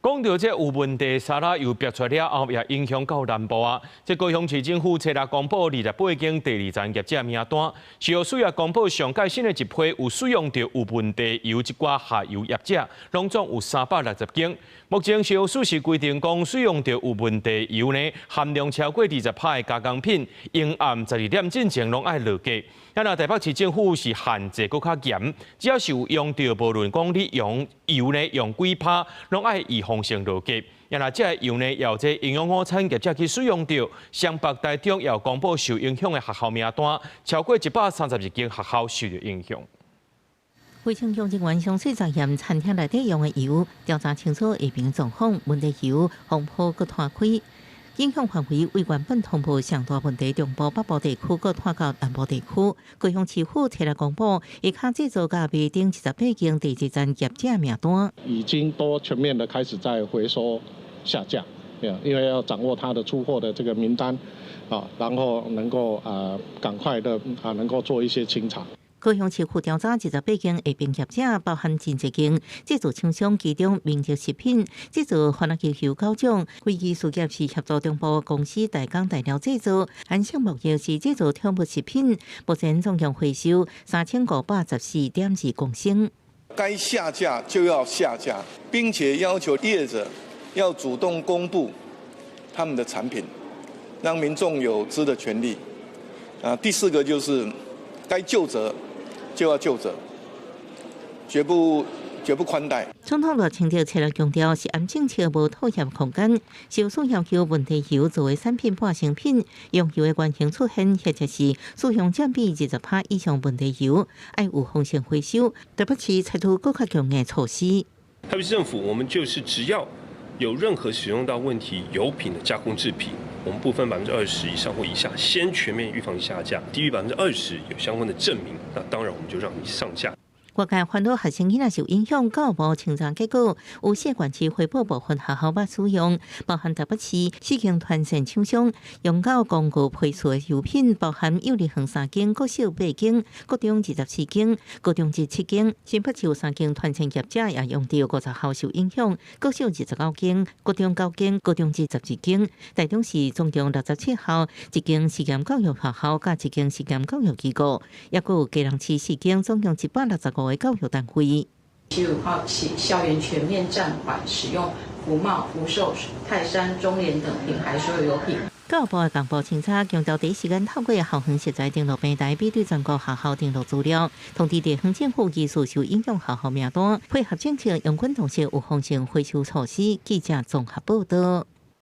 講到這有問題沙拉油爆出了後，也影響到南部啊。這高雄市政府昨日公布28間第二層業者名單，食藥署也公布上蓋新的一批有使用著有問題油這寡下游業者，攏總有360間。目前食藥署是規定講，使用著有問題油呢，含量超過20%的加工品，營暗12點進前攏愛落架。啊，若台北市政府是限制閣較嚴，只要是有用著，無論講你用油呢用幾趴，攏愛預防性落架。啊，若這个油呢，由這營養午餐業者去使用著，雙北、台中也有公布受影響的學校名單，超過132間學校受著影響。衛生局人員詳細查驗餐廳內底用的油，調查清楚下邊狀況，問題油風波閣拖開。影響範圍為原本通報上大問題中部北部地區，閣拖到南部地區。高雄市府提來公布，下跤製造佮賣等28間第二層業者名單。已經都全面的開始在回收下架，因為要掌握它的出貨的這個名單，啊，然後能夠啊趕快的啊能夠做一些清查。高雄市府調查28間下邊業者，包含真濟間製造廠商，其中明哲食品製造番仔雞油九種，危機事業是協助中部公司代工代料製造，安盛貿易是製造寵物食品，目前總共回收3514.2公升。該下架就要下架，並且要求業者要主動公布他們的產品，讓民眾有知的權利。啊，第四個就是該究責就要究責，絕不寬待。總統賴清德昨日強調，食安政策無妥協空間，食藥署要求問題油作為產品半成品，用油的原型出現，或者是使用佔比20%以上問題油，愛預防性回收，台北市採取閣較強的措施。台北市政府，我們就是只要有任何使用到問題油品的加工製品，我們部分20%以上或以下，先全面預防下架，低於20%有相關的證明，那當然我們就讓你上架。外界煩惱學生囡仔受影響，教育部清查結果，有四縣市回報部分學校捌使用，包含台北市四間團膳廠商用到廣告批次的油品，包含幼兒園三間、國小八間、國中24間、高中27間。新北市有三間團膳業者也用著50校受影響，國小29間、國中9間、高中12間。台中市總共67校，一間實驗教育學校佮一間實驗教育機構，抑閣有基隆市四間，總共165個教育單位。7月5號起，校園全面暫緩使用福茂、福壽、泰山、中聯等品牌所有油品。教育部的公布清查，強調第一時間透過校園食材登錄平台比對全國學校登錄資料，通知地方政府疑似受影響學校名單，配合政策，用滾動式預防性回收措施。記者綜合報道。